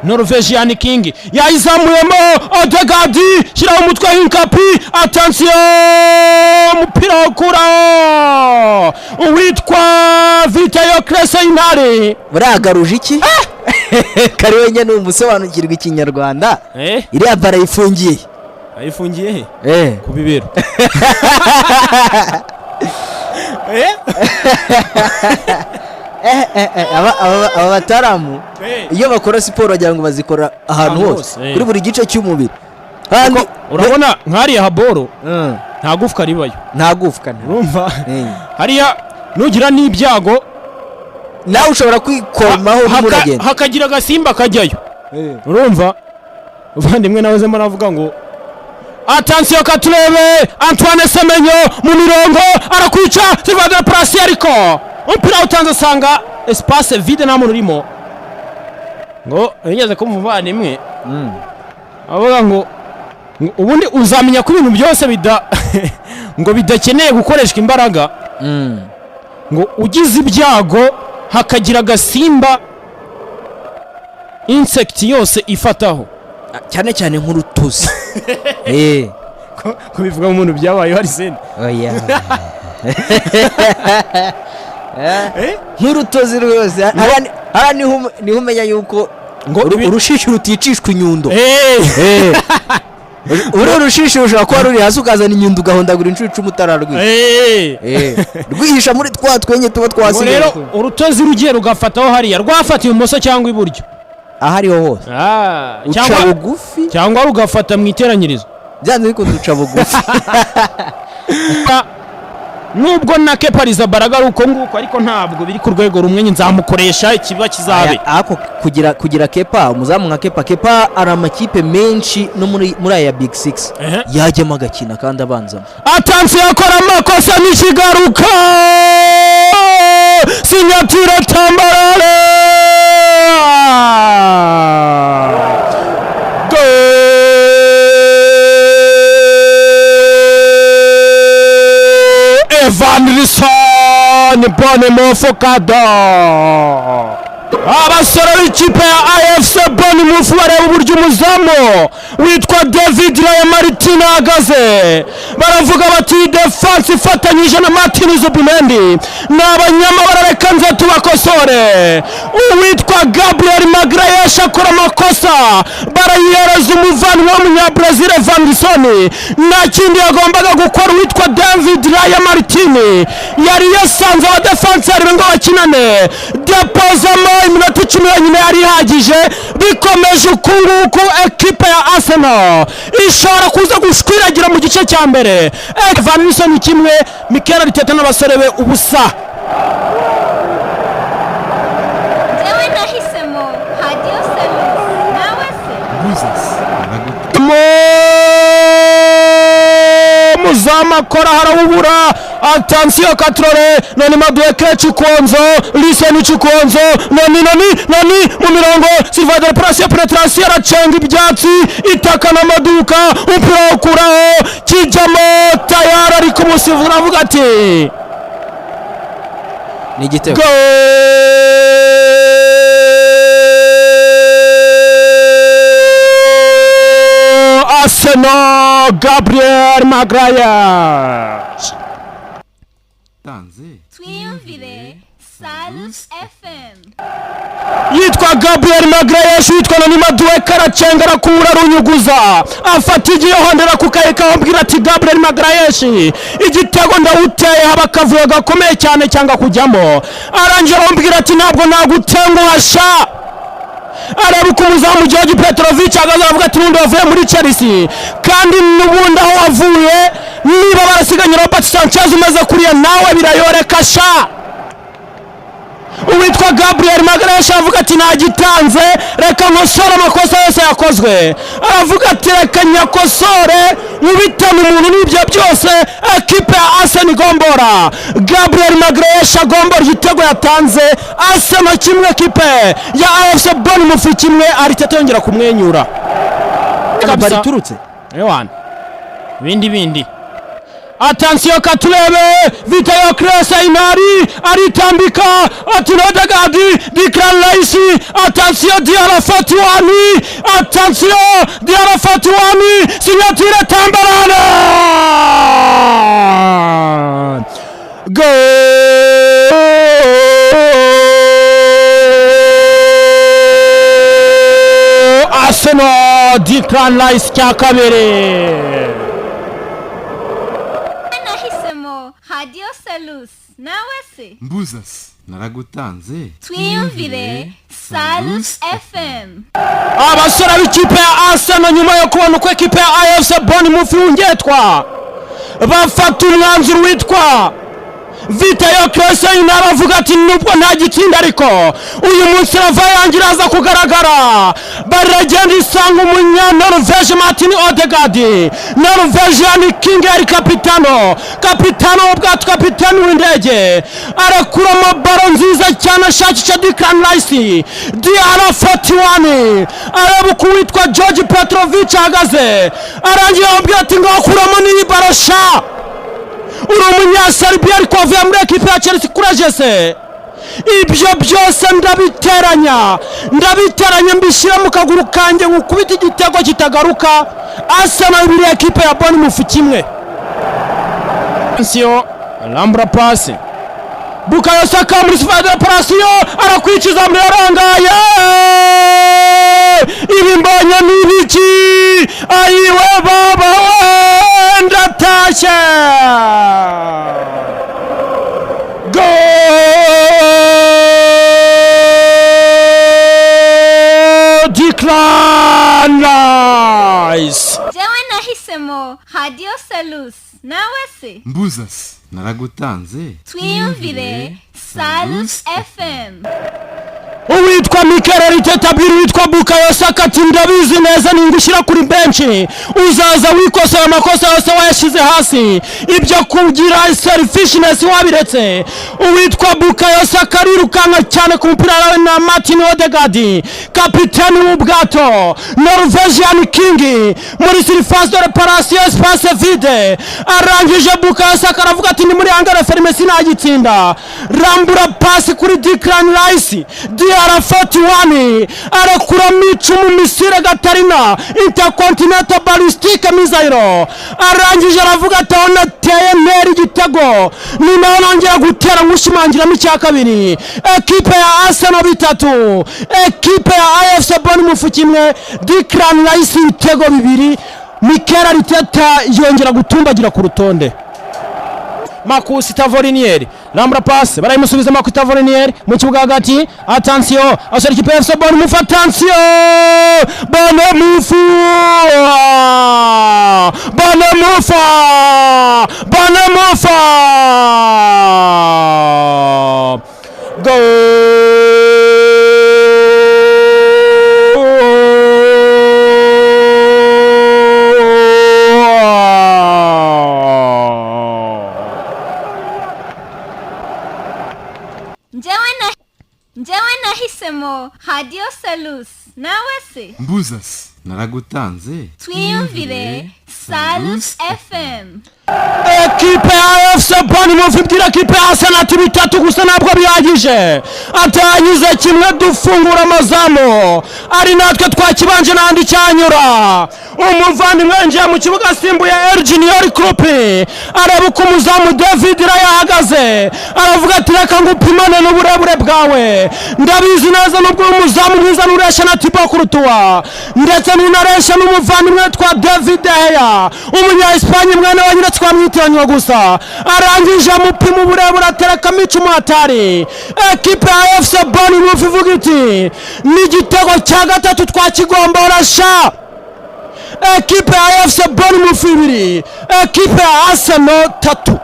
Norwegian King yayizamuyemo. Odegaard, shyiraho umutwe w'inkapi. Attention, umupira wo kuraho uwitwa Viktor Gyökeres, intare. Buriya iki kari wenyine ni umusobanukirwa Ikinyarwanda. Iriya bara yifungiye. Ayifungiye he? Eh. Ku bibero. Aba bataramu iyo bakora siporo wagira ngo bazikora ahantu ahantu hose, hose. kuri buri gice cy'umubiri kandi. Urabona nk'hariya haboro nta gufwa ribayo. Nta gufwa, nta. Urumva hariya nugira n'ibyago nawe ushobora kwikomaho urimo uragenda. Hakagira agasimba kajyayo. Urumva uvandimwe nawe zemo aravuga ngo attention, katurebe Antoine Semenyo mu mirongo arakwica Silva de Place, ariko umupira utanze asanga espace vide, nta muntu urimo. Ngo yigeze ko umuvandimwe avuga ngo ubundi uzamenya ko ibintu byose bida ngo bidakeneye gukoreshwa imbaraga, ngo ugize ibyago hakagira agasimba, insect yose ifataho. Cyane cyane nk'urutuzi. Ko bivuga mu muntu byabayeho Arsene? Oya. Nk'urutozi rwose hariya niho umenya yuko ngo urushishi ruticishwa inyundo. Uru urushishi rushobora kuba ruri hasi, ukazana inyundo ugahondagura inshuro 10 utararwica. Rwihisha muri twa twenge tuba ngo twasigaye. Rero urutozi rugiye rugafataho hariya, rwafata ibumoso cyangwa iburyo, aho ariho hose uca cyangwa bugufi. Cyangwa rugafata mu iteranyirizo. Byanze bikunze uca bugufi. Nubwo na Kepa Arrizabalaga ari uko nguko, ariko ntabwo biri ku rwego rumwe. Nzamukoresha ikiba kizabe. Ariko kugira Kepa, umuzamu nka Kepa, Kepa ari amakipe menshi no muri aya Big Six yajyamo agakina kandi abanzamo. Attention, akora amakosa n'ikigaruka, signature tambarare. Goal! Evan Wilson Bournemouth kado. Abasore b'ikipe ya AFC Bournemouth bareba uburyo umuzamu witwa David Raya Martin ahagaze, baravuga bati defense ifatanyije na Martin Zubimendi ni abanyamabara, reka nze tubakosore. Uwitwa Gabriel Magalhães akora amakosa, barayihereza umuvandimwe w'umunyabrazil Evanilson. Nta kindi yagombaga gukora uwitwa David Raya Martin, yari yasanze abadefanseri be ngo bakinane. Depozamo iminota 10 yonyine yari ihagije. Bikomeje uku nguku, ekipe ya Arsenal ishobora kuza gushwiragira mu gice cya mbere. Evanilson 1, Mikel Arteta n'abasore be 0. Njyewe nahisemo Radiyo Salus, nawe se? Muzamu akora harawubura. Attention, katrore noni Madueke Chukwonzo Liseni Chukwonzo noni noni noni mu mirongo Silva de Place, pénétration, aracenga ibyatsi, itaka n'amaduka, umupira wawukuraho, kijyamo tayari, ariko umusifuzi aravuga ati ni igitego. Goal! Arsenal, Gabriel Magalhães. Tanze. Twiyumvire Salus FM. Yitwa Gabriel Magalhães, witwa na Madueke aracenga, arakura, arunyuguza, afata igihondera ku kareka, amubwira ati Gabriel Magalhães, igitego ndawuteye, haba akavuyo gakomeye cyane cyangwa kujyamo. Arangije aramubwira ati ntabwo nagutenguha sha. Areba uko umuzamu George Petrovic ahagaze, aravuga ati n'ubundi wavuye muri Chelsea, kandi n'ubundi aho wavuye niba barasiganye Robert Sanchez umeze kuriya, nawe birayoreka sha. Uwitwa Gabriel Magalhães avuga ati nagitanze, reka nkosore amakosa yose yakozwe. Aravuga ati reka nyakosore nkubitane umuntu n'ibyo byose. Ekipe ya Arsenal igombora, Gabriel Magalhães agombora igitego yatanze. Arsenal 1, ekipe ya AFC Bournemouth 1. Arteta yongera kumwenyura. Bariturutse. Ewana, ibindi bindi. Attention, katurebe Viktor Gyökeres inari aritambika, ati Odegaard, Declan Rice, attention, Diarra 41, attention, Diarra 41, signature Tambarana. Goal! Arsenal, Declan Rice cya kabiri. Nahisemo Radiyo Salus, nawe se? Mbuzasi naragutanze. Twiyumvire Salus FM. Abasore b'ikipe ya Arsenal, nyuma yo kubona uko ekipe ya AFC Bournemouth yungetwa, bafata umwanzuro witwa Viktor Gyökeres. Aravuga ati: "Nubwo nta gitsinda, ariko uyu munsi rava yanjye iraza kugaragara." Baragenda isanga umunya-Norvege Martin Odegaard, Norwegian King, yari kapitano, kapitano w'ubwato, kapitani w'indege, arakuramo ballon nziza cyane ashakisha Declan Rice, Diarra 41, areba uko uwitwa George Petrovic ahagaze, arangiye amubwira ati: "Ngaho kuramo n'iyi ballon sha, uri umunyaserbia ariko wavuye muri ekipe ya Chelsea kurejese." Ibyo byose ndabiteranya, ndabiteranya, mbishyira mu kaguru kanjye nkukubita igitego kitagaruka. Arsenal 2, ekipe ya Bournemouth 1. Attention, rambura pasi Bukayo Saka muri surface de réparation, arakwikiza muri arangaye. Ibi mbonye ni ibiki? Ayiwe baba we, ndatashye! Goal, Declan Rice! Njyewe nahisemo Radiyo Salus, nawe se? Mbuzasi naragutanze. Twiyumvire Salus FM. Uwitwa Mikel Arteta abwira uwitwa Bukayo Saka ati: "Ndabizi neza, ningushyira kuri benshi uzaza wikosora amakosa yose wayashyize hasi, ibyo kugira selfishness wabiretse." Uwitwa Bukayo Saka arirukanka cyane ku mupira wawe na Martin Odegaard, kapitani w'ubwato, Norwegian King, muri surface de réparation, espace vide. Arangije Bukayo Saka aravuga ati: "Ni muri angle fermé, sinagitsinda." Rambura pasi kuri Declan Rice, Diarra 41, arekuramo icumu, missile Gatarina, intercontinental ballistic missile. Arangije aravuga ati: "Aho nateye ntera igitego ni naho nongera gutera nkushimangiramo icya kabiri." Ekipe ya Arsenal 3, ekipe ya AFC Bournemouth 1. Declan Rice ibitego 2, Mikel Arteta yongera gutumbagira ku rutonde. Marcus Tavernier, rambura passe, barayimusubiza. Marcus Tavernier mu kibuga hagati, attention, asore ikipe ya FC Bournemouth, attention, Bournemouth, Bournemouth, Bournemouth, goal! Njyewe nahisemo Radiyo Salus, nawe se? Mbuzasi naragutanze. Twiyumvire Salus FM. Ekipe ya AFC Bournemouth ibwira ekipe ya Arsenal ati: "3 gusa ntabwo bihagije." Atanyuze kimwe dufungura amazamu, ari natwe twakibanje n'andi cyanyura. Umuvandimwe yinjiye mu kibuga asimbuye Junior Kroupi, areba uko umuzamu David Raya ahagaze, aravuga ati: "Reka ngupimane n'uburebure bwawe, ndabizi neza nubwo uri umuzamu mwiza n'ureshya na Thibaut Courtois, ndetse n'unareshya n'umuvandimwe twa David De Gea, umunya Espagne mwene wa nyine twamwitiranywa gusa." Arangije amupima uburebure, aterekamo icumu hatari. Ekipe ya AFC Bournemouth ivuga iti: "N'igitego cya gatatu twakigombora sha." Ekipe ya AFC Bournemouth 2, ekipe ya Arsenal 3.